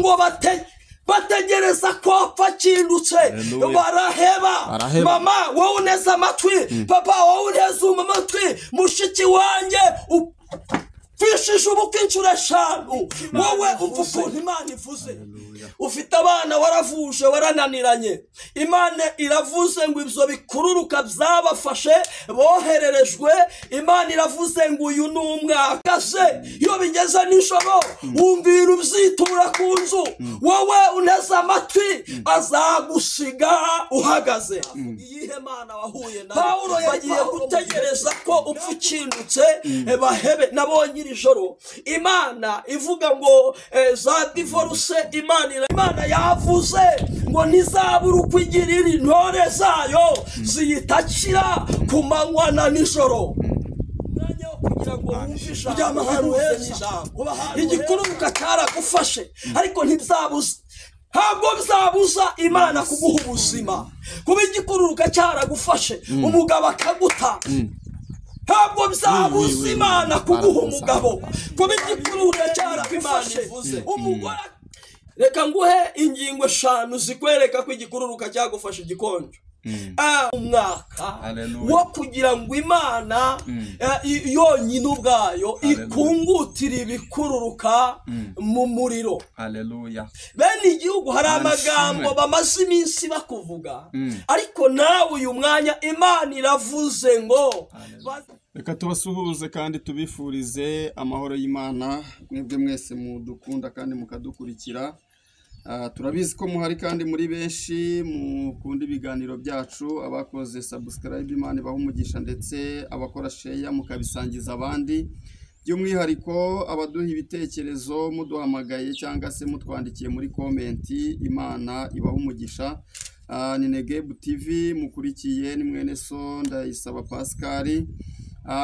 Ngo bategereza ko apfa akindutse, baraheba. Mama wowe uneze amatwi, papa wowe uneze amatwi, mushiki wanjye upfishije ubukwe inshuro 5, wowe umva ukuntu Imana ivuze. Ufite abana waravuje warananiranye, Imana iravuze ngo ibyo bikururuka byabafashe bohererejwe. Imana iravuze ngo uyu ni umwaka se, iyo bigeze nijoro wumva ibintu byitura ku nzu, wowe uneze amatwi azagusiga uhagaze. Iyihe Mana wahuye nayo? Pawulo yagiye gutegereza ko upfa ukindutse bahebe. Nabonye iri joro Imana ivuga ngo za divorce, Imana yavuze ngo ntizabura uko igirira intore zayo ziyitakira ku manywa na nijoro. Umwanya wo kugira ngo wumve ijambo ahantu heza, igikururuka cyaragufashe, ariko ntibyabuza, ntabwo byabuza Imana kuguha ubuzima. Kuba igikururuka cyaragufashe umugabo akaguta, ntabwo byabuza Imana kuguha umugabo. Kuba igikururuka cyaragufashe umugore. Reka nguhe ingingo 5 zikwereka ko igikururuka cyagufashe igikonjo. Umwaka wo kugira ngo Imana yonyine ubwayo ikungutira ibikururuka mu muriro. Bene igihugu hari amagambo bamaze iminsi bakuvuga, ariko nawe uyu mwanya Imana iravuze ngo reka tubasuhuze kandi tubifurize amahoro y'Imana, mwebwe mwese mudukunda kandi mukadukurikira. Turabizi ko muhari kandi muri benshi mukunda ibiganiro byacu. Abakoze subscribe Imana ibaha umugisha, ndetse abakora share mukabisangiza abandi, by'umwihariko abaduha ibitekerezo muduhamagaye cyangwa se mutwandikiye muri comment, Imana ibaha umugisha. Ni Negebu TV mukurikiye, ni mwene so Ndayisaba Pascal.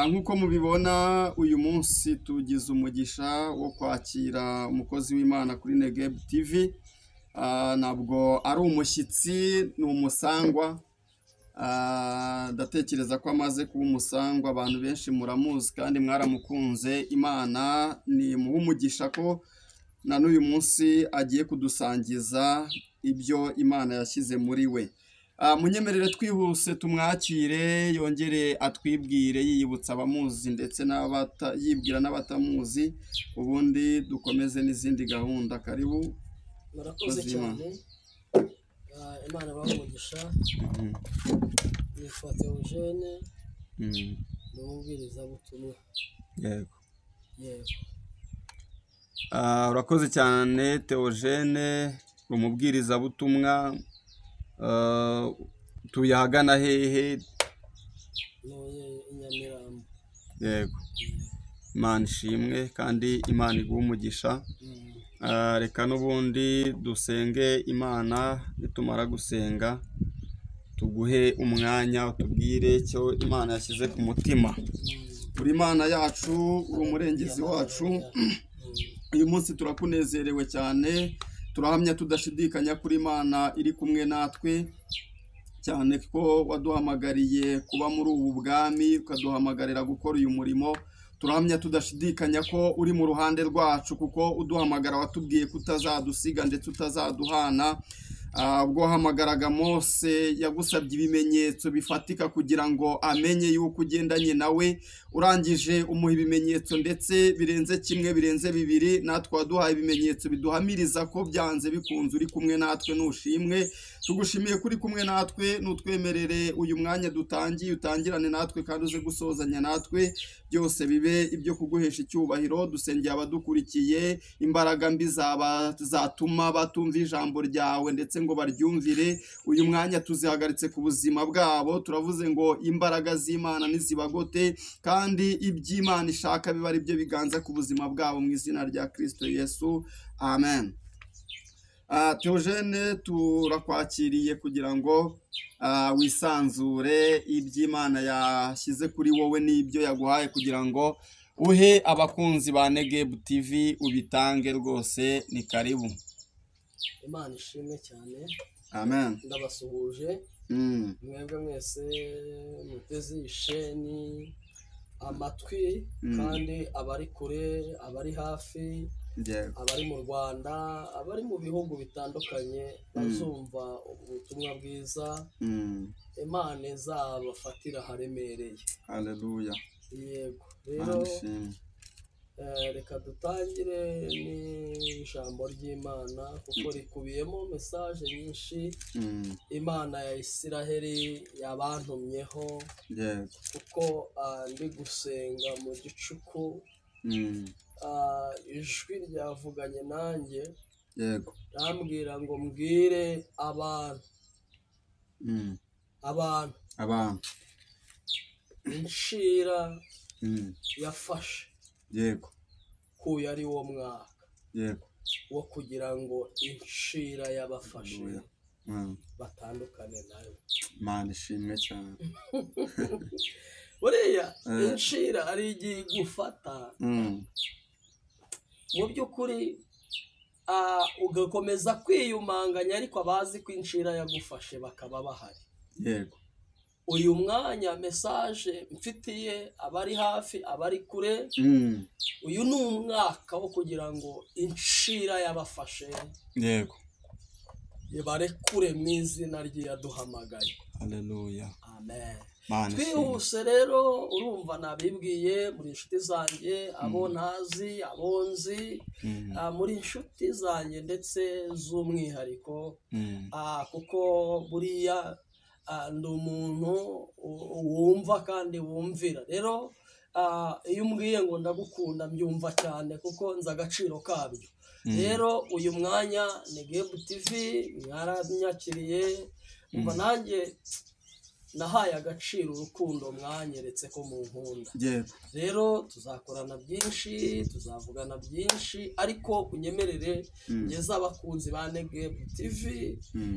Nk'uko mubibona uyu munsi tugize umugisha wo kwakira umukozi w'Imana kuri Negebu TV. Ntabwo ari umushyitsi, ni umusangwa. Ndatekereza ko amaze kuba umusangwa, abantu benshi muramuzi kandi mwaramukunze. Imana ni umugisha ko na n'uyu munsi agiye kudusangiza ibyo Imana yashyize muri we. Munyemerere twihuse tumwakire, yongere atwibwire, yiyibutsa abamuzi ndetse yibwira n'abatamuzi, ubundi dukomeze n'izindi gahunda. Karibu. Murakoze cyane, Imana ibahe umugisha. Nitwa Theogene, ni umubwirizabutumwa. Yego. Urakoze cyane Theogene, umubwirizabutumwa. Tuye ahagana hehe? Ntuye i Nyamirambo. Yego, Imana ishimwe kandi Imana iguhe umugisha. Reka n'ubundi dusenge Imana, nitumara gusenga tuguhe umwanya utubwire icyo Imana yashyize ku mutima. Uri Imana yacu, uri umurengezi wacu. Uyu munsi turakunezerewe cyane, turahamya tudashidikanya kuri Imana iri kumwe natwe, cyane ko waduhamagariye kuba muri ubu bwami, ukaduhamagarira gukora uyu murimo. Turahamya tudashidikanya ko uri mu ruhande rwacu, kuko uduhamagara watubwiye ko utazadusiga ndetse utazaduhana. Ubwo wahamagaraga Mose yagusabye ibimenyetso bifatika kugira ngo amenye yuko ugendanye nawe, urangije umuha ibimenyetso ndetse birenze kimwe, birenze bibiri. Natwe waduhaye ibimenyetso biduhamiriza ko byanze bikunze uri kumwe natwe. Nushimwe, tugushimiye kuri kumwe natwe. Nutwemerere uyu mwanya dutangiye, utangirane natwe kandi uze gusozanya natwe, byose bibe ibyo kuguhesha icyubahiro. Dusengeye abadukurikiye, imbaraga mbi zatuma batumva ijambo ryawe ndetse ngo baryumvire, uyu mwanya tuzihagaritse ku buzima bwabo. Turavuze ngo imbaraga z'Imana nizibagote, kandi iby'Imana ishaka biba ari byo biganza ku buzima bwabo, mu izina rya Kristo Yesu, amen. Theogene, turakwakiriye kugira ngo wisanzure iby'Imana yashyize kuri wowe n'ibyo yaguhaye, kugira ngo uhe abakunzi ba Negebu TV ubitange rwose. Ni karibu. Imana ishimwe cyane. Amen. Ndabasuhuje mwebwe mwese muteze isheni amatwi, kandi abari kure abari hafi Abari mu Rwanda, abari mu bihugu bitandukanye bazumva ubutumwa bwiza, Imana izabafatira aharemereye. Haleluya. Yego. Rero reka dutangire n'ijambo ry'Imana kuko rikubiyemo message nyinshi Imana ya Isiraheli yabantumyeho. Kuko ndi gusenga mu gicuku, ijwi ryavuganye nanjye. Yego. Rambwira ngo mbwire abantu abantu inshira yafashe. Yego. Kuyo ari wo mwaka. Yego. Wo kugira ngo inshira yabafashe batandukane nayo. Imana ishimwe cyane. Buriya inshira ari igiye gufata mu by'ukuri ugakomeza kwiyumanganya, ariko abazi ko inshira yagufashe bakaba bahari. Yego. Uyu mwanya message mfitiye abari hafi, abari kure, uyu ni umwaka wo kugira ngo inshira yabafashe. Yego. Ibarekure mu izina ry'iyaduhamagaye. Haleluya. Amen. Twihuse rero, urumva nabibwiye muri inshuti zanjye, abo ntazi, abo nzi, muri inshuti zanjye ndetse z'umwihariko, kuko buriya ndi umuntu wumva kandi wumvira. Rero iyo umbwiye ngo ndagukunda mbyumva cyane kuko nzi agaciro kabyo. Rero uyu mwanya ni Negebu TV, mwaranyakiriye, umva nanjye nahaye agaciro urukundo mwanyeretse ko munkunda. Rero tuzakorana byinshi, tuzavugana byinshi, ariko unyemerere ngeze abakunzi ba Negebu TV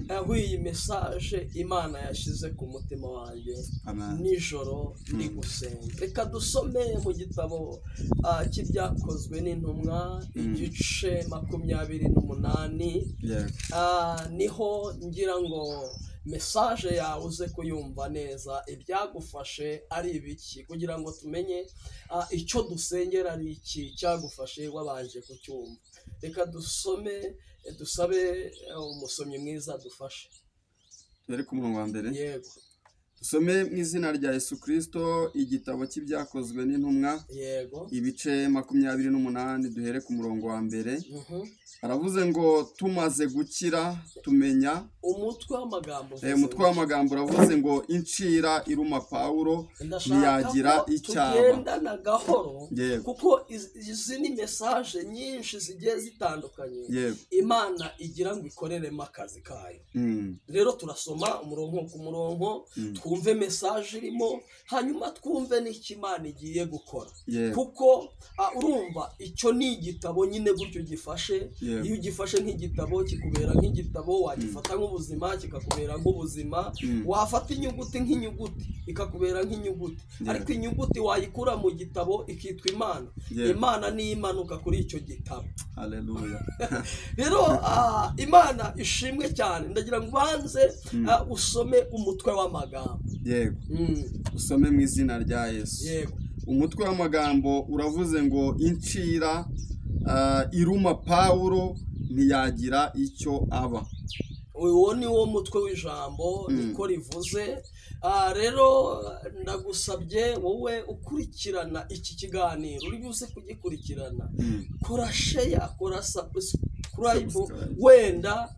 aho iyi message Imana yashyize ku mutima wanjye nijoro ndi gusenga. Reka dusome mu gitabo cy'ibyakozwe n'intumwa igice 28. Niho ngira ngo message yawe uze kuyumva neza, ibyagufashe ari ibiki, kugira ngo tumenye icyo dusengera ari iki cyagufashe wabanje kucyumva. Reka dusome, dusabe umusomyi mwiza dufashe. Turi ku murongo wa mbere. Yego. Dusome mu izina rya Yesu Kristo igitabo cy'ibyakozwe n'intumwa. Yego. Ibice 28 duhere ku murongo wa mbere. Aravuze ngo tumaze gukira tumenya. Umutwe w'amagambo. Umutwe w'amagambo uravuze ngo inshira iruma Pawulo ntiyagira icyaba. Tugendana gahoro kuko izi ni message nyinshi zigiye zitandukanye. Imana igira ngo ikoreremo akazi kayo. Rero turasoma umurongo ku murongo, twumve message irimo, hanyuma twumve n'icyo Imana igiye gukora. Kuko urumva icyo ni igitabo nyine gutyo gifashe. Iyo ugifashe nk'igitabo kikubera nk'igitabo, wagifata nk'ubuzima kikakubera nk'ubuzima, wafata inyuguti nk'inyuguti ikakubera nk'inyuguti, ariko inyuguti wayikura mu gitabo ikitwa Imana. Imana niyo imanuka kuri icyo gitabo. Haleluya. Rero Imana ishimwe cyane. Ndagira ngo ubanze usome umutwe w'amagambo. Yego. Usome mu izina rya Yesu. Yego. Umutwe w'amagambo uravuze ngo inshira iruma Pawulo ntiyagira icyo aba. Uwo ni wo mutwe w'ijambo, niko rivuze. Rero ndagusabye wowe ukurikirana iki kiganiro, uri buze kugikurikirana, kora share, kora subscribe, wenda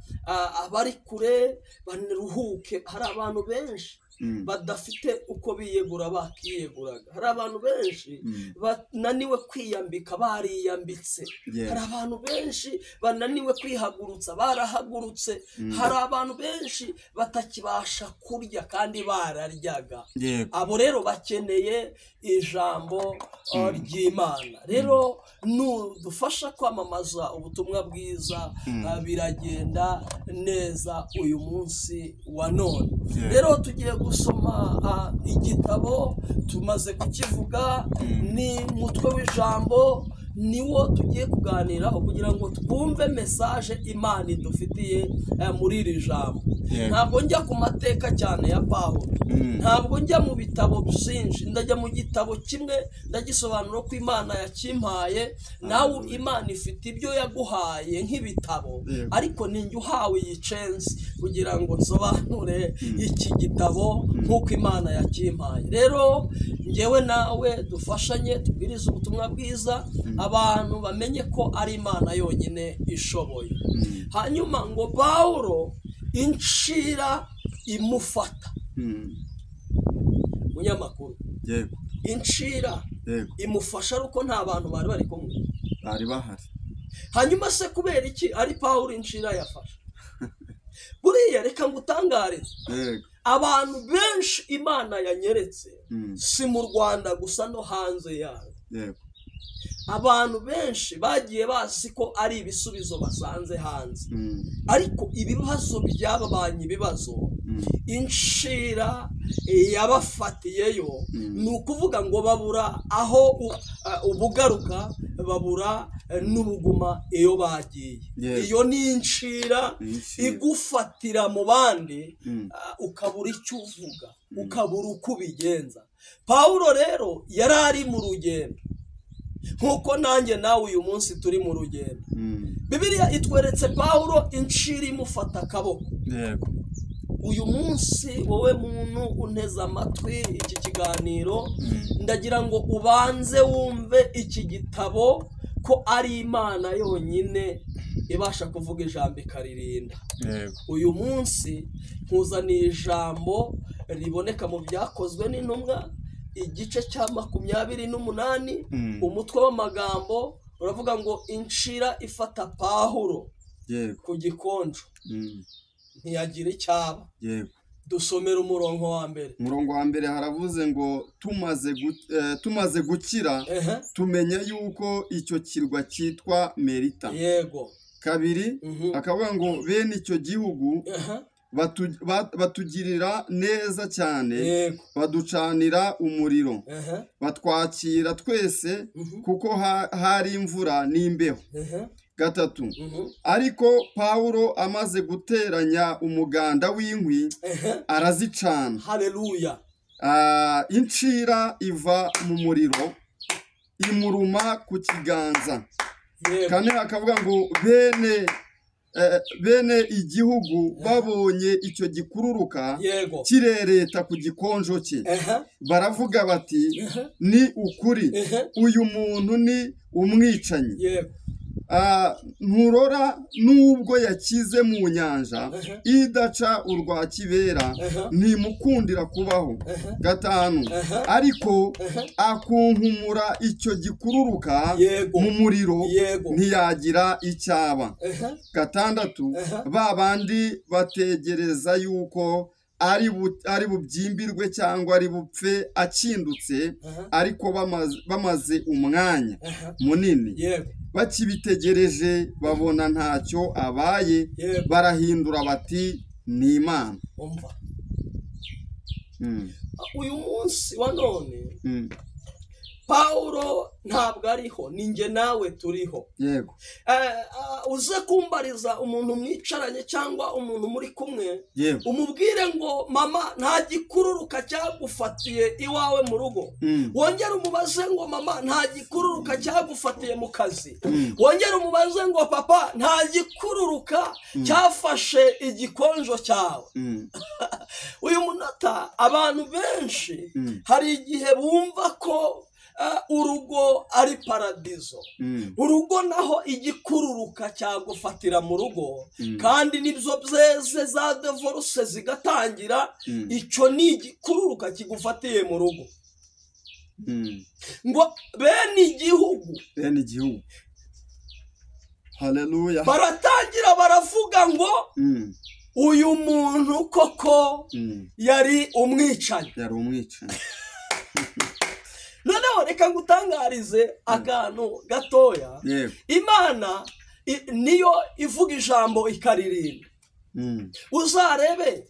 abari kure baruhuke. Hari abantu benshi badafite uko biyegura bakiyeguraga. Hari abantu benshi bananiwe kwiyambika bariyambitse. Hari abantu benshi bananiwe kwihagurutsa barahagurutse. Hari abantu benshi batakibasha kurya kandi bararyaga. Abo rero bakeneye ijambo ry'Imana. Rero nudufasha kwamamaza ubutumwa bwiza, biragenda neza uyu munsi wa none. Rero tugiye gusoma igitabo tumaze kukivuga, ni mutwe w'ijambo Niwo tugiye kuganiraho kugira ngo twumve message Imana idufitiye muri iri jambo. Ntabwo njya ku mateka cyane ya Pawulo, ntabwo njya mu bitabo byinshi, ndajya mu gitabo kimwe ndagisobanura ko Imana yakimpaye. Nawe Imana ifite ibyo yaguhaye nk'ibitabo, ariko ninjye uhawe iyi chance kugira ngo nsobanure iki gitabo nk'uko Imana yakimpaye. Rero njyewe nawe dufashanye tubwirize ubutumwa bwiza, abantu bamenye ko ari Imana yonyine ishoboye. Hanyuma ngo Pawulo inshira imufata. Munyamakuru, yego, inshira imufasha ariko nta bantu bari bari kumwe, bari bahari. Hanyuma se kubera iki ari Pawulo inshira yafashe? Buriya reka ngutangarize, abantu benshi Imana yanyeretse, si mu Rwanda gusa no hanze yayo. Abantu benshi bagiye bazi ko ari ibisubizo basanze hanze, ariko ibibazo byababanye ibibazo, inshira yabafatiyeyo. Ni ukuvuga ngo babura aho ubugaruka, babura n'ubuguma iyo bagiye. Iyo ni inshira igufatira mu bandi, ukabura icyo uvuga, ukabura uko ubigenza. Pawulo rero yari ari mu rugendo nkuko nanjye nawe uyu munsi turi mu rugendo. Bibiliya itweretse Pawulo inshira imufata akaboko. Yego. Uyu munsi wowe muntu unteze amatwi iki kiganiro, ndagira ngo ubanze wumve iki gitabo ko ari Imana yonyine ibasha kuvuga ijambo ikaririnda. Uyu munsi nkuzaniye ijambo riboneka mu Byakozwe n'Intumwa igice cya 28, umutwe w'amagambo uravuga ngo inshira ifata Pawulo ku gikonjo, ntiyagira icyaba. Dusomera umurongo wa mbere. Umurongo wa mbere haravuze ngo tumaze gukira tumenya yuko icyo kirwa cyitwa Melita. Yego. Kabiri akavuga ngo bene icyo gihugu batugirira neza cyane, baducanira umuriro, batwakira twese kuko hari imvura n'imbeho. Gatatu, ariko Pawulo amaze guteranya umuganda w'inkwi arazicana. Haleluya. Inshira iva mu muriro imuruma ku kiganza. Kane akavuga ngo bene igihugu babonye icyo gikururuka kirereta ku gikonjo cye, baravuga bati ni ukuri uyu muntu ni umwicanyi. Nturora nubwo yakize mu nyanja idaca urwa kibera, ntimukundira kubaho. Gatanu, ariko akunkumura icyo gikururuka mu muriro, ntiyagira icyaba. Gatandatu, ba bandi bategereza yuko ari bubyimbirwe cyangwa ari bupfe akindutse, ariko bamaze umwanya munini bakibitegereje babona ntacyo abaye, barahindura bati ni Imana. Umva, uyu munsi wa none Pawulo ntabwo ariho, ninjye nawe turiho. Yego. Uze kumbariza umuntu mwicaranye cyangwa umuntu muri kumwe, umubwire ngo mama nta gikururuka cyagufatiye iwawe mu rugo. Wongere umubaze ngo mama nta gikururuka cyagufatiye mu kazi. Wongere umubaze ngo papa nta gikururuka cyafashe igikonjo cyawe. Uyu munota abantu benshi hari igihe bumva ko urugo ari paradizo. Urugo naho igikururuka cyagufatira mu rugo, kandi nibyo byeze za divorce zigatangira, icyo ni igikururuka kigufatiye mu rugo. Ngo bene igihugu, bene igihugu, haleluya, baratangira baravuga ngo uyu muntu koko yari umwicanyi, yari umwicanyi. Noneho reka ngutangarize akantu gatoya. Imana niyo ivuga ijambo ikaririmba. Uzarebe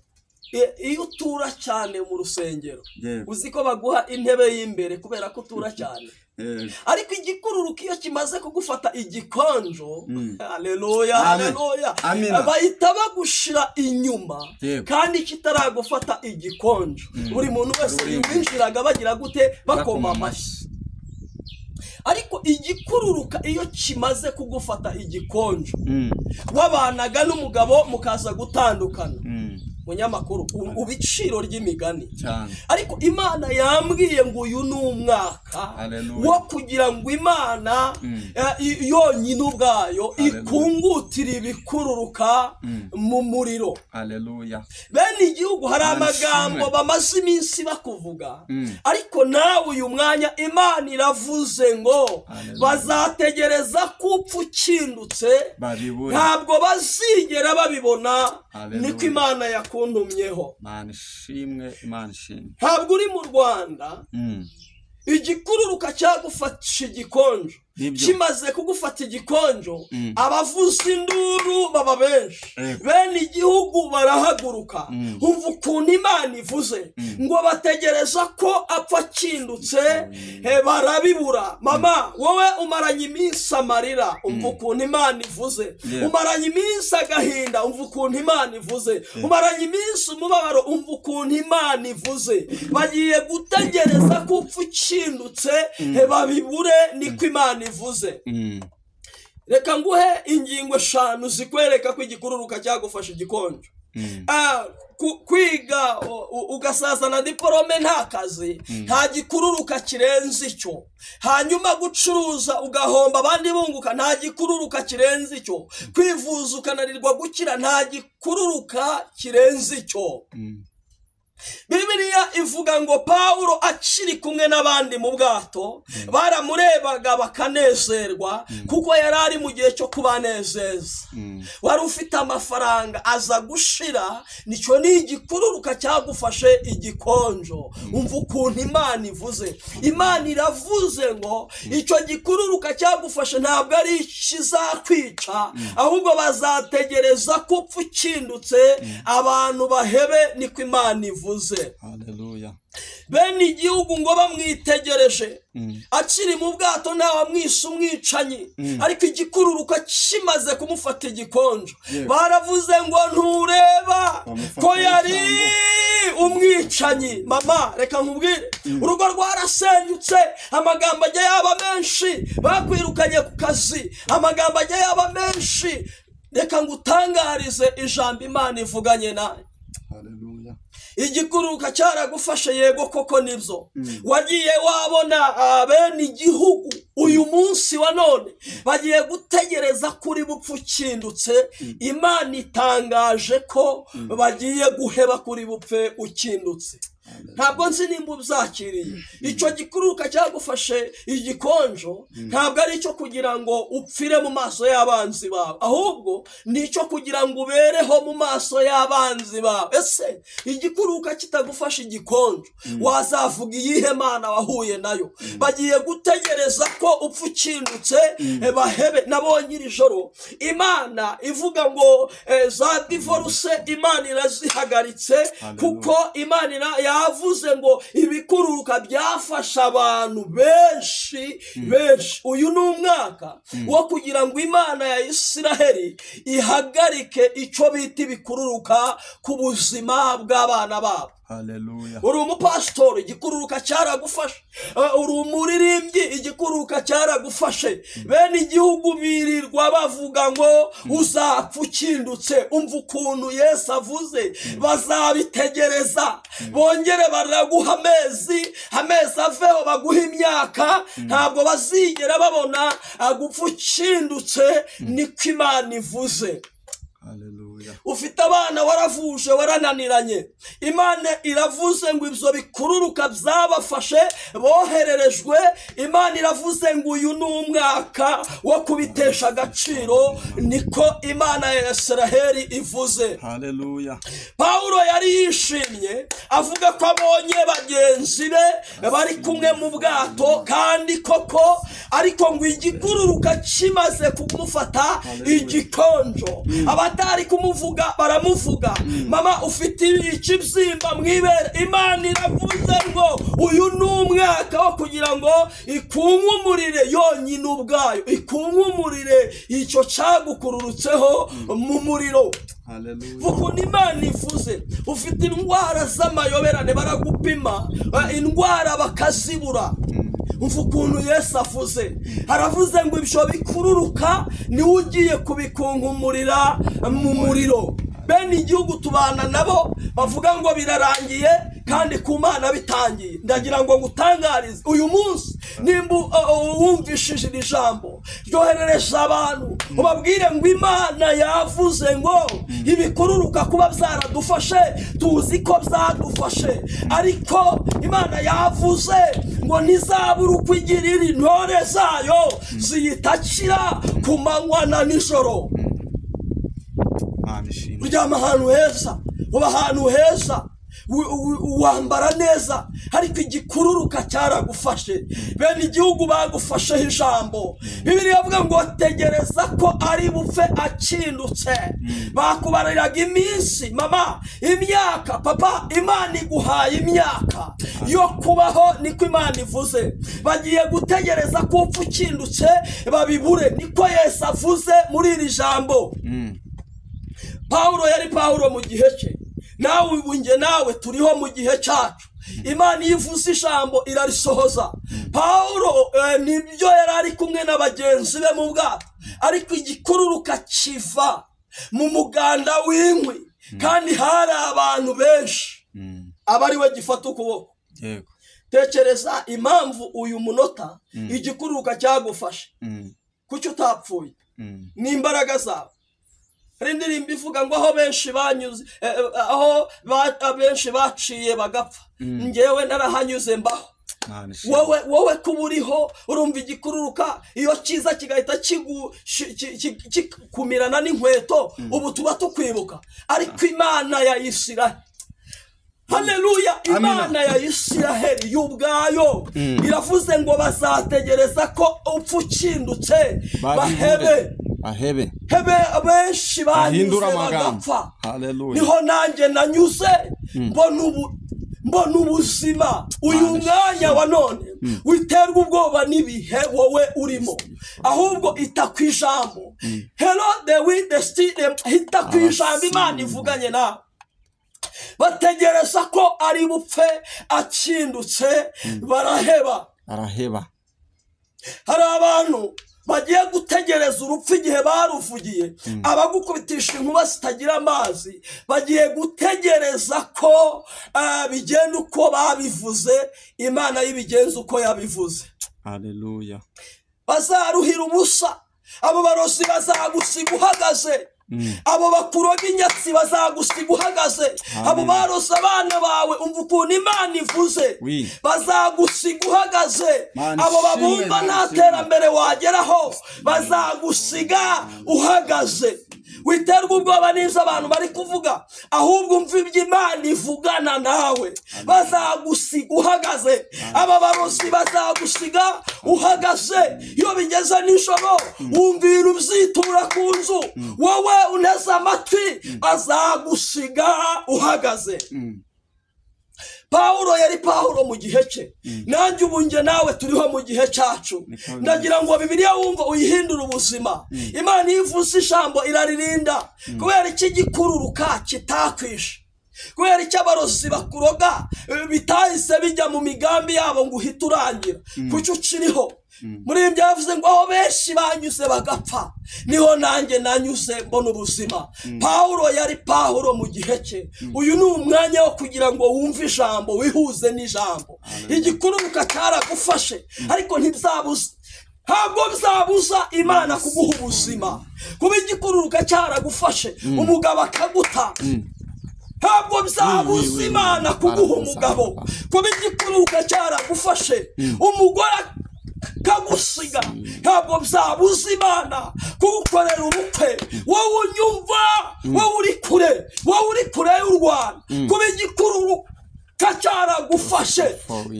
iyo utura cyane mu rusengero, uzi ko baguha intebe y'imbere kubera ko utura cyane. Ariko igikururuka iyo kimaze kugufata igikonjo, haleluya haleluya, bahita bagushira inyuma kandi kitaragufata igikonjo. Buri muntu wese winjiraga bagira gute? Bakoma amashyi. Ariko igikururuka iyo kimaze kugufata igikonjo, wabanaga n'umugabo mukaza gutandukana, munyamakuru ubiciro ry'imigani. Ariko Imana yambwiye ngo uyu ni umwaka wo kugira ngo Imana yonyine ubwayo ikungutira ibikururuka mu muriro. Haleluya. Bene igihugu hari amagambo bamaze iminsi bakuvuga, ariko nawe uyu mwanya Imana iravuze ngo bazategereza kupfa ukindutse, ntabwo bazigera babibona. Niko Imana yakuntumyeho. Imana ishimwe, Imana ishimwe. Ntabwo uri mu Rwanda, igikururuka cyagufasha igikonjo, kimaze kugufata igikonjo, abavuza induru baba benshi, bene igihugu barahaguruka. Umva ukuntu Imana ivuze ngo bategereza ko apfa akindutse, barabibura. Mama, wowe umaranye iminsi amarira, umva ukuntu Imana ivuze. Umaranye iminsi agahinda, umva ukuntu Imana ivuze. Umaranye iminsi umubabaro, umva ukuntu Imana ivuze. Bagiye gutegereza ko upfa ukindutse, babibure. Niko Imana ivuze. Reka nguhe ingingo 5 zikwereka ko igikururuka cyagufasha igikonjo. Kwiga ugasazana diporome nta kazi, nta gikururuka kirenze icyo. Hanyuma gucuruza ugahomba abandi bunguka, nta gikururuka kirenze icyo. Kwivuza ukananirwa gukira, nta gikururuka kirenze icyo. Bibiliya ivuga ngo Paulo akiri kumwe n'abandi mu bwato, baramurebaga bakanezerwa, kuko yari ari mu gihe cyo kubanezeza. Wari ufite amafaranga aza gushira, nicyo ni igikururuka cyagufashe igikonjo. Umva ukuntu Imana ivuze. Imana iravuze ngo icyo gikururuka cyagufashe ntabwo ari ikizakwica, ahubwo bazategereza ko upfa ukindutse, abantu bahebe. Niko Imana ivuze. Haleluya. Bene igihugu ngo bamwitegereje akiri mu bwato, ntawe amwise umwicanyi, ariko igikururuka kimaze kumufata igikonjo, baravuze ngo ntureba ko yari umwicanyi. Mama, reka nkubwire, urugo rwarasenyutse, amagambo ajya yaba menshi, bakwirukanye ku kazi, amagambo ajya yaba menshi. Reka ngutangarize ijambo Imana ivuganye nawe. Haleluya. Igikururuka cyaragufashe, yego koko nibyo. Wagiye wabona bene igihugu uyu munsi wa none bagiye gutegereza kuri bupfu ukindutse. Imana itangaje ko bagiye guheba kuri bupfe ukindutse. Ntabwo nzi nimba ubyakiriye. Icyo gikururuka cyagufashe igikonjo ntabwo ari icyo kugira ngo upfire mu maso y'abanzi bawe, ahubwo ni icyo kugira ngo ubereho mu maso y'abanzi bawe. Ese igikururuka kitagufashe igikonjo, wazavuga iyihe Mana wahuye nayo? Bagiye gutegereza ko upfa ukindutse bahebe. Nabonye iri joro Imana ivuga ngo za divorce Imana irazihagaritse, kuko Imana yavuze ngo ibikururuka byafasha abantu benshi benshi. Uyu ni umwaka wo kugira ngo Imana ya Isiraheli ihagarike icyo bita ibikururuka ku buzima bw'abana babo. Haleluya. Uri umupasitori, igikururuka cyaragufashe. Uri umuririmbyi, igikururuka cyaragufashe. Bene igihugu birirwa bavuga ngo uzapfa ukindutse. Umva ukuntu Yesu avuze, bazabitegereza bongere baraguha amezi, amezi aveho baguha imyaka, ntabwo bazigera babona agupfa ukindutse. Niko Imana ivuze. Haleluya. Ufite abana waravuje warananiranye, Imana iravuze ngo ibyo bikururuka byabafashe bohererejwe. Imana iravuze ngo uyu ni umwaka wo kubitesha agaciro. Niko Imana ya Isiraheli ivuze. Haleluya. Paulo yari yishimye avuga ko abonye bagenzi be bari kumwe mu bwato, kandi koko, ariko ngo igikururuka kimaze kumufata igikonjo, abatari kumuvuza kumuvuga baramuvuga. Mama ufite ikibyimba mu ibere, Imana iravuze ngo uyu ni umwaka wo kugira ngo ikunkumurire yonyine ubwayo, ikunkumurire icyo cyagukururutseho mu muriro. Ukuntu Imana ivuze, ufite indwara z'amayoberane baragupima indwara bakazibura. Umva ukuntu Yesu avuze, aravuze ngo ibyo bikururuka niwe ugiye kubikunkumurira mu muriro. Bene igihugu tubana nabo bavuga ngo birarangiye kandi ku Mana bitangiye. Ndagira ngo ngutangarize uyu munsi, nimba wumvishije iri jambo, ryoherereje abantu ubabwire ngo Imana yavuze ngo ibikururuka kuba byaradufashe, tuzi ko byadufashe, ariko Imana yavuze ngo ntizabura uko igirira intore zayo ziyitakira ku manywa na nijoro. Uryama ahantu heza, uba ahantu heza, wambara neza, ariko igikururuka cyaragufashe. Bene igihugu bagufasheho ijambo. Bibiliya ivuga ngo tegereza ko ari bupfe akindutse. Bakubariraga iminsi, mama, imyaka, papa, Imana iguhaye imyaka yo kubaho, niko Imana ivuze. Bagiye gutegereza ko upfa ukindutse babibure, niko Yesu avuze muri iri jambo. Paulo yari Paulo mu gihe cye, nawe ubunge nawe turiho mu gihe cyacu. Imana iyo ivuze ijambo irarisohoza. Paulo nibyo yari ari kumwe n'abagenzi be mu bwato, ariko igikururuka kiva mu muganda w'inkwi, kandi hari abantu benshi aba ari we gifata ukuboko. Tekereza impamvu uyu munota igikururuka cyagufashe, kuki utapfuye? Ni imbaraga zawe. Hari indirimbo ivuga ngo aho benshi banyuze, aho benshi baciye bagapfa, ngewe narahanyuze mbaho. Wowe kuba uriho urumva igikururuka iyo kiza kigahita kikumirana n'inkweto, ubu tuba tukwibuka. Ariko Imana ya Isiraheli, haleluya, Imana ya Isiraheli y'ubwayo iravuze ngo bazategereza ko upfa ukindutse bahebe. Ahebe hebe abenshi banyuze bagapfa, niho nanjye nanyuze mbona ubuzima. Uyu mwanya wa none witerwa ubwoba n'ibihe wowe urimo, ahubwo ita ku ijambo. Herode w'idestine, ita ku ijambo Imana ivuganye nawe. Bategereza ko ari bupfe akindutse baraheba. Araheba. Hari abantu bagiye gutegereza urupfu igihe baruvugiye, abagukubitisha inkuba zitagira amazi bagiye gutegereza ko bigenda uko babivuze. Imana y'ibigenza uko yabivuze. Haleluya. Bazaruhira ubusa, abo barozi bazagusiga uhagaze, abo bakuroga inyatsi bazagusiga uhagaze, abo baroza abana bawe, umva ukuntu Imana ivuze, bazagusiga uhagaze, abo babumva nta terambere wageraho bazagusiga uhagaze. Witerwa ubwoba n'ibyo abantu bari kuvuga, ahubwo umva ibyo Imana ivugana nawe. Bazagusiga uhagaze, aba barozi bazagusiga uhagaze. Iyo bigeze nijoro wumva ibintu byitura ku nzu, wowe uneze amatwi, bazagusiga uhagaze. Paulo yari Paulo mu gihe cye, nanjye ubunge nawe turiho mu gihe cyacu. Ndagira ngo Bibiliya wumva uyihindure ubuzima. Imana iyo ivuze ijambo iraririnda, kubera iki gikururuka kitakwishe, kubera icyo abarozi bakuroga bitahise bijya mu migambi yabo ngo uhite urangira, kuki ukiriho? Muri ibyo yavuze ngo aho benshi banyuze bagapfa, niho nanjye nanyuze mbona ubuzima. Paulo yari Paulo mu gihe cye. Uyu ni umwanya wo kugira ngo wumve ijambo, wihuze n'ijambo. Igikururuka cyaragufashe, ariko ntibyabuze, ntabwo byabuza Imana kuguha ubuzima. Kuba igikururuka cyaragufashe, umugabo akaguta, ntabwo byabuza Imana kuguha umugabo. Kuba igikururuka cyaragufashe, umugore kagusiga, ntabwo byabuza Imana kugukorera ubukwe. Wowe unyumva, wowe uri kure, wowe uri kure y'u Rwanda, kuba igikururuka cyaragufashe,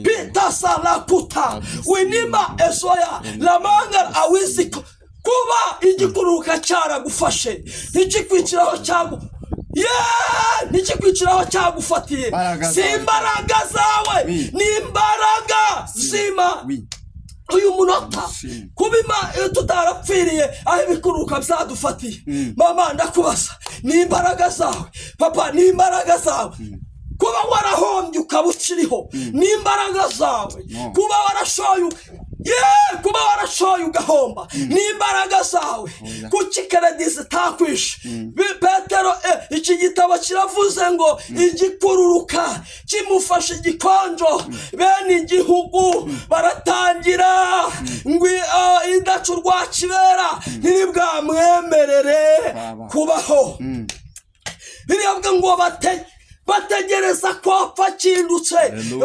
Peter Salakuta winima esoya lamanga awiziko, kuba igikururuka cyaragufashe ntikikwiciraho cyangwa Ntikikwiciraho cyagufatiye. Si imbaraga zawe, ni imbaraga zima. Uyu munota kubima tutarapfiriye aho ibikururuka byadufatiye. Mama ndakubaza, ni imbaraga zawe. Papa, ni imbaraga zawe. Kuba warahombye ukaba ukiriho, ni imbaraga zawe. Kuba warashoye, kuba warashoye ugahomba, ni imbaraga zawe. Kuki keredi zitakwishe? Petero, iki gitabo kiravuze ngo igikururuka kimufashe igikonjo, bene igihugu baratangira ngo idacu rwa kibera ntiribwamwemerere kubaho. Birivuga ngo bategereza ko apfa akindutse,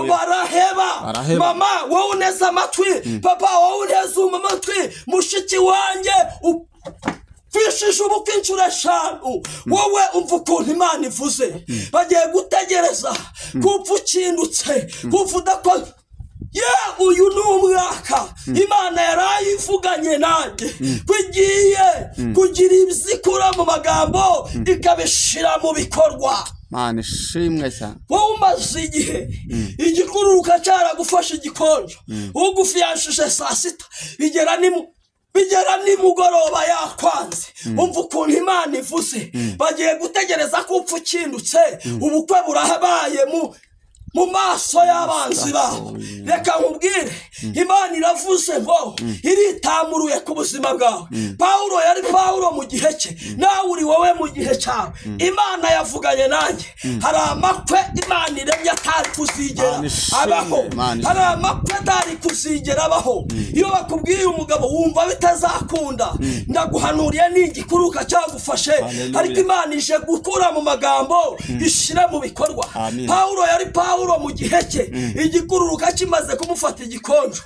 baraheba. Mama wowe uneze amatwi, papa wowe uneze amatwi, mushiki wanjye upfishije ubukwe inshuro 5, wowe umva ukuntu Imana ivuze. Bagiye gutegereza kupfa ukindutse, kupfa udakoze. Uyu ni umwaka Imana yarayivuganye nanjye kugiye kugira ibizikura mu magambo ikabishira mu bikorwa. Mana ishimwe cyane. Wowe umaze igihe igikururuka cyaragufashe igikonjo, ugufiyanshije saa sita bigera nimugoroba yakwanze. Umva ukuntu Imana ivuze. Bagiye gutegereza ko upfa ukindutse, ubukwe burahabaye mu maso y'abanzi babo. Reka nkubwire, Imana iravuze ngo iritamuruye ku buzima bwawe. Paulo yari Paulo mu gihe cye, nawe uri wowe mu gihe cyawe. Imana yavuganye nanjye. Hari amakwe Imana iremye atari kuzigera abaho. Hari amakwe atari kuzigera abaho. Iyo bakubwiye umugabo wumva bitazakunda, ndaguhanuriye ni igikuruka cyagufashe, ariko Imana ije gukura mu magambo ishira mu bikorwa. Paulo yari Paulo mu gihe cye, igikururuka kimaze kumufata igikonjo,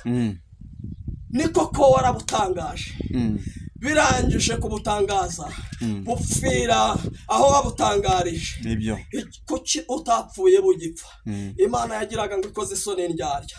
niko ko warabutangaje. Birangije kubutangaza, bupfira aho wabutangarije. Kuki utapfuye bugipfa? Imana yagiraga ngo ikoze isoni indyarya.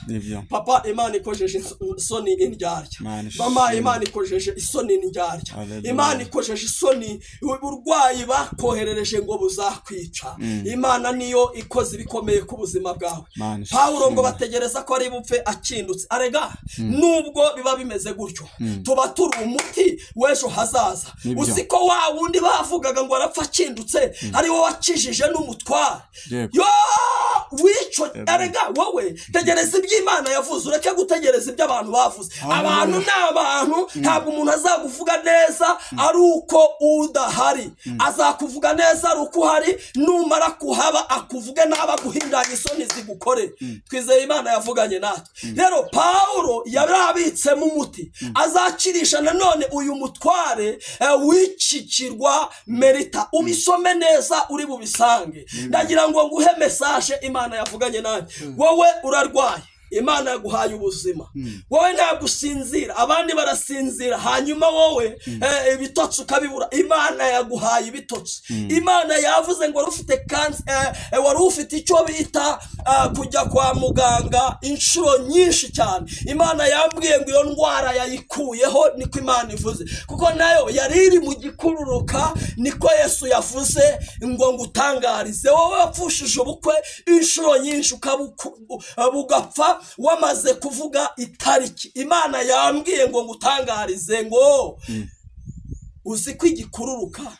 Papa, Imana ikojeje isoni indyarya. Mama, Imana ikojeje isoni indyarya. Imana ikojeje isoni uburwayi bakoherereje ngo buzakwica. Imana niyo ikoze ibikomeye ku buzima bwawe. Paulo ngo bategereza ko ari bupfe akindutse. Arega nubwo biba bimeze gutyo, tuba turi umuti w'ejo hazaza. Uzi ko wa wundi bavugaga ngo arapfa akindutse ari wowe wakijije n'umutware. Yo wico. Arega wowe tegereza ibyo Imana yavuze, ureke gutegereza ibyo abantu bavuze. Abantu ni abantu, ntabwo umuntu azakuvuga neza ari uko udahari. Azakuvuga neza ari uko uhari, numara kuhaba akuvuge n'aba guhindanya isoni zigukore. Twizeye Imana yavuganye natwe. Rero Paulo yarabitsemo umuti azakirisha nanone uyu mutware w'ikikirwa Merita. Ubisome neza uri bubisange. Ndagira ngo nguhe message Imana yavuganye nanjye. Wowe urarwaye, Imana yaguhaye ubuzima. Wowe ntabwo usinzira, abandi barasinzira, hanyuma wowe ibitotsi ukabibura. Imana yaguhaye ibitotsi. Imana yavuze ngo wari ufite wari ufite icyo bita kujya kwa muganga inshuro nyinshi cyane. Imana yambwiye ngo iyo ndwara yayikuyeho, niko Imana ivuze, kuko nayo yari iri mu gikururuka, niko Yesu yavuze ngo ngutangarize. Wowe wapfushije ubukwe inshuro nyinshi bugapfa wamaze kuvuga itariki. Imana yambwiye ngo ngutangarize ngo uzi ko igikururuka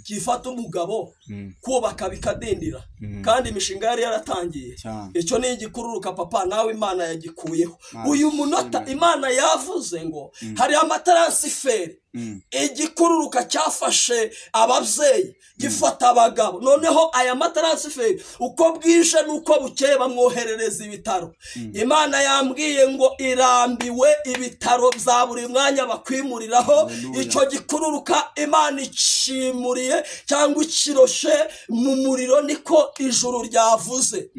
gifata umugabo kubaka bikadindira, kandi imishinga yari yaratangiye. Icyo ni igikururuka papa, nawe Imana yagikuyeho. Uyu munota Imana yavuze ngo hari amataransiferi. Igikururuka cyafashe ababyeyi gifata abagabo. Noneho aya mataransiferi uko bwije nuko bukeye bamwoherereza ibitaro. Imana yambwiye ngo irambiwe ibitaro bya buri mwanya bakwimuriraho. Icyo gikururuka Imana icimuriye cyangwa ikiroshe mu muriro, niko ijuru ryavuze.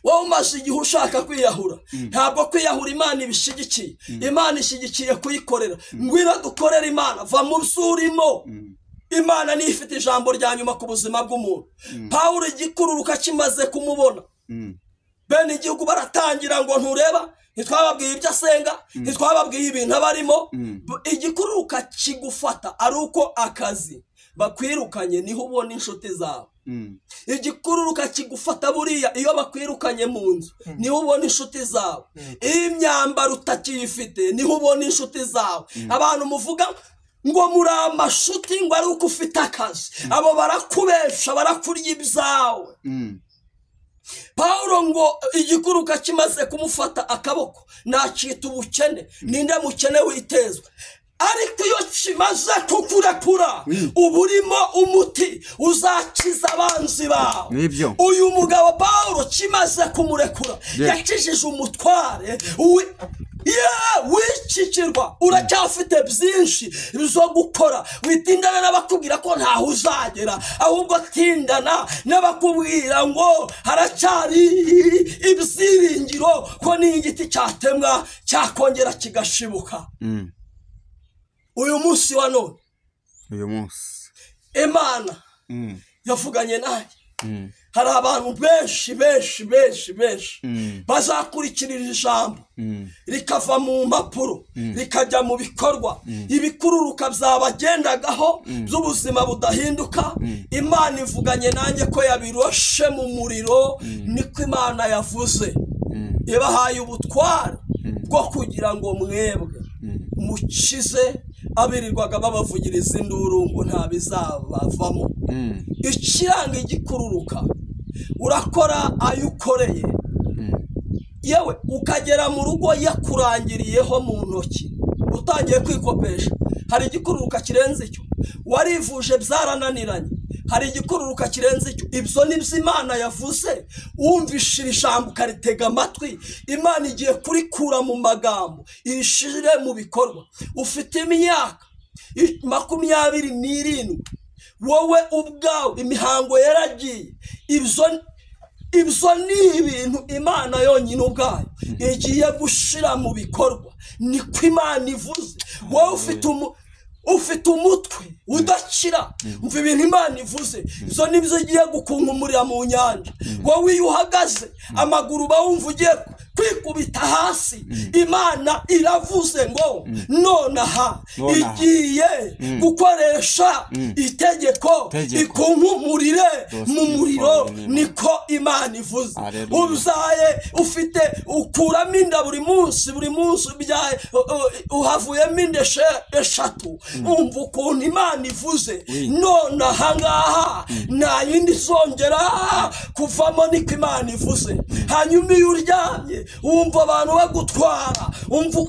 Wowe umaze igihe ushaka kwiyahura, ntabwo kwiyahura Imana ibishyigikiye. Imana ishyigikiye kuyikorera. Ngwino dukorere Imana, va mu byo urimo. Imana niyo ifite ijambo rya nyuma ku buzima bw'umuntu. Pawulo igikururuka kimaze kumubona, bene igihugu baratangira ngo ntureba, ntitwababwiye ibyo asenga, ntitwababwiye ibintu abarimo. Igikururuka kigufata ari uko akazi bakwirukanye niho ubona inshuti zawe. Igikururuka kigufata buriya iyo bakwirukanye mu nzu niho ubona inshuti zawe. Iyo imyambaro utakiyifite niho ubona inshuti zawe. Abantu muvuga ngo muri amashuti ngo ari uko ufite akazi, abo barakubesha, barakurya ibyawe. Pawulo ngo igikuruka kimaze kumufata akaboko nacita ubukene, ninde mukene witezwa? Ariko iyo kimaze kukurekura uba urimo umuti uzakiza abanzi bawe. Uyu mugabo Pawulo kimaze kumurekura yakijije umutware w'ikikirwa. Uracyafite byinshi zo gukora, witindana n'abakubwira ko ntaho uzagera, ahubwo tindana n'abakubwira ngo haracyari ibyiringiro ko n'igiti cyatemwa cyakongera kigashibuka. Uyu munsi wa none, uyu munsi Imana yavuganye nanjye. Hari abantu benshi benshi benshi benshi bazakurikirira ijambo rikava mu mpapuro rikajya mu bikorwa. Ibikururuka byabagendagaho by'ubuzima budahinduka, Imana ivuganye nanjye ko yabiroshe mu muriro. Niko Imana yavuze, ibahaye ubutware bwo kugira ngo mwebwe mukize abirirwaga babavugiriza induru ngo nta bizabavamo. Ikiranga igikururuka, urakora ayo ukoreye, yewe ukagera mu rugo yakurangiriyeho mu ntoki utangiye kwikopesha. Hari igikururuka kirenze icyo? Warivuje byarananiranye, hari igikururuka kirenze icyo? Ibyo nibyo Imana yavuze. Wumvishira ijambo ukaritega amatwi, Imana igiye kurikura mu magambo irishire mu bikorwa. Ufite imyaka 27, wowe ubwawe imihango yaragiye. Ibyo ni ibintu Imana yonyine ubwayo igiye gushira mu bikorwa. Niko Imana ivuze. Wowe ufite umutwe udakira, umva ibintu Imana ivuze. Izo nibyo igiye gukunkumurira mu nyanja. Wowe iyo uhagaze amaguru bawumva ugiye kwikubita hasi, Imana iravuze ngo nonaha igiye gukoresha itegeko ikunkumurire mu muriro. Niko Imana ivuze. Ubyaye ufite ukuramo inda buri munsi, buri munsi ubyaye uhavuyemo inda 3. Umva ukuntu Imana ivuze. Nonaha ngaha nta yindi izongera kuvamo, niko Imana ivuze. Hanyuma iyo uryamye wumva abantu bagutwara, umva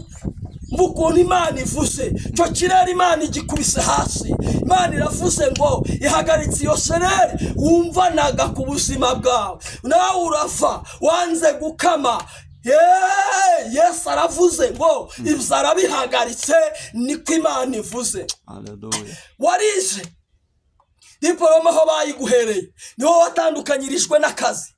ukuntu Imana ivuze. Cyo kirere Imana igikubise hasi. Imana iravuze ngo ihagaritse iyo sereri wumvanaga ku buzima bwawe, nawe urava wanze gukama. Yesu aravuze ngo ibyo arabihagaritse, niko Imana ivuze. Warize diporome aho bayiguhereye, niho watandukanyirijwe n'akazi.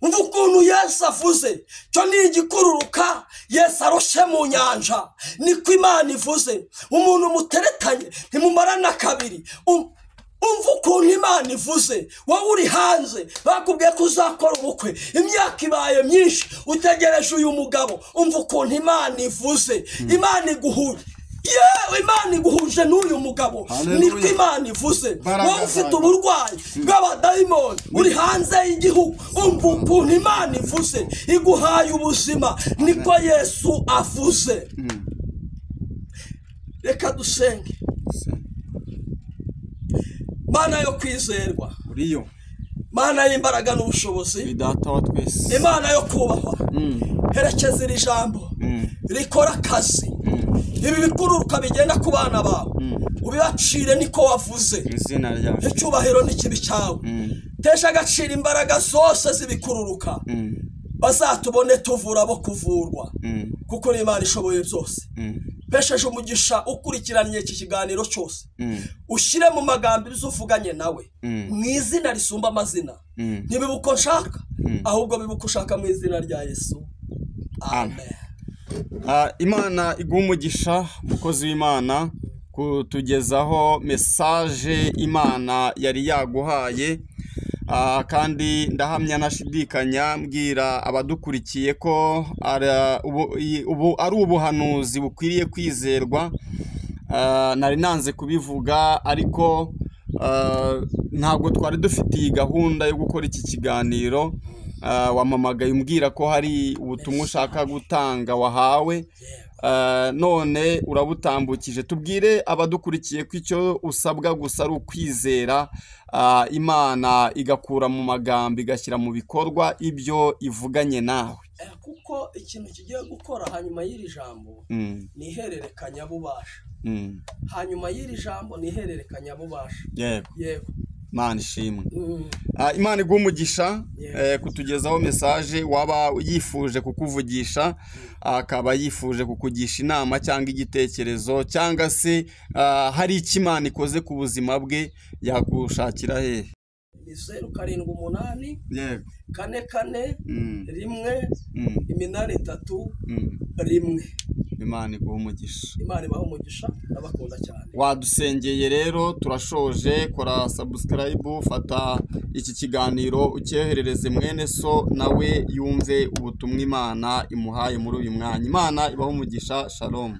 Umva ukuntu Yesu avuze. Cyo ni igikururuka Yesu aroshe mu nyanja, niko Imana ivuze. Umuntu muteretanye ntimumarana kabiri. Umva ukuntu Imana ivuze. Wowe uri hanze bakubwiye ko uzakora ubukwe, imyaka ibaye myinshi utegereje uyu mugabo. Umva ukuntu Imana ivuze. Imana iguhuje, yewe Imana iguhuje n'uyu mugabo, niko Imana ivuze. Wowe ufite uburwayi bw'abadayimoni uri hanze y'igihugu, umva ukuntu Imana ivuze. Iguhaye ubuzima, niko Yesu avuze. Reka dusenge. Mana yo kwizerwa, Mana y'imbaraga n'ubushobozi, Imana yo kubahwa, herekeza iri jambo rikora akazi. Ibi bikururuka bigenda ku bana bawe ubibacire, niko wavuze. Icyubahiro n'ikibi cyawe. Tesha agaciro imbaraga zose z'ibikururuka, bazatubone tuvura bo kuvurwa, kuko Imana ishoboye byose. Pesheje umugisha ukurikiranye iki kiganiro cyose, ushyire mu magambo ibyo uvuganye nawe mu izina risumba amazina. Ntibibe uko nshaka, ahubwo bibe uko ushaka, mu izina rya Yesu, amen. Imana iguhe umugisha, mukozi w'Imana, kutugezaho message Imana yari yaguhaye. Kandi ndahamya nashidikanya mbwira abadukurikiye ko ubu ari ubuhanuzi bukwiriye kwizerwa. Nari nanze kubivuga, ariko Ntabwo twari dufite iyi gahunda yo gukora iki kiganiro. Wampamagaye umbwira ko hari ubutumwa ushaka gutanga wahawe, none urabutambukije. Tubwire abadukurikiye ko icyo usabwa gusa ari ukwizera Imana igakura mu magambo igashyira mu bikorwa ibyo ivuganye nawe. Kuko ikintu kigiye gukora hanyuma y'iri jambo ni ihererekanyabubasha. Hanyuma y'iri jambo ni ihererekanyabubasha. Yego. Imana ishimwe. Imana iguhe umugisha kutugezaho message. Waba yifuje kukuvugisha, akaba yifuje kukugisha inama cyangwa igitekerezo, cyangwa se hari icyo Imana ikoze ku buzima bwe, yagushakira hehe? Ni 0 7 8 4 4 1 8 3 1. Imana iguhe umugisha. Imana ibahe umugisha, ndabakunda cyane. Wadusengeye rero turashoje. Kora subscribe, fata iki kiganiro ucyoherereze mwene so nawe yumve ubutumwa Imana imuhaye muri uyu mwanya. Imana ibahe umugisha. Shalom.